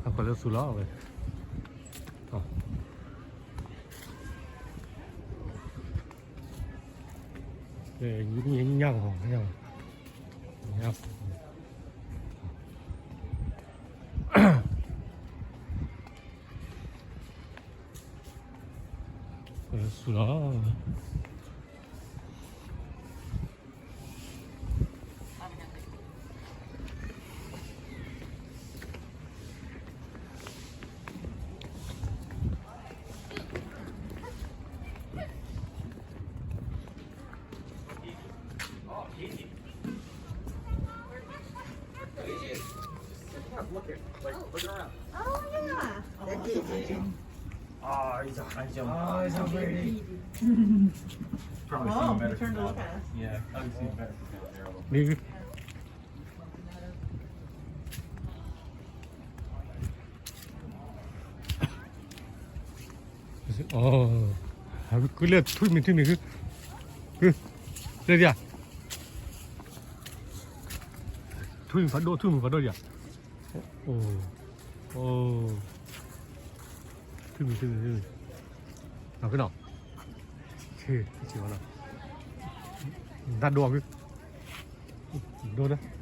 အကွၢ်လၢသူလီၤဝဲ, ညါကီၢ်, ညါကီၢ်, ကွၢ်လၢသူလီၤ. Oh, yeah. Oh, he's a high jump. Oh, he's a very. Probably seen better from down there. Yeah, probably seen better from down there a little bit. Ɔ, ကွၢ်လၢ ထွံၣ်မံၤ ထွံၣ်မံၤ, လၢဒ်, ထွံၣ်မံၤဖးဒိၣ် ထွံၣ်မံၤဖးဒိၣ်ဒ်, အိ, ထွံၣ်မံၤ ထွံၣ်မံၤ ထွံၣ်မံၤ, နီၢ်ကနီၤ, ဆ့ဆ့လီၤ, နတၢ်ဒိၣ်အီၤ, ဒိၣ်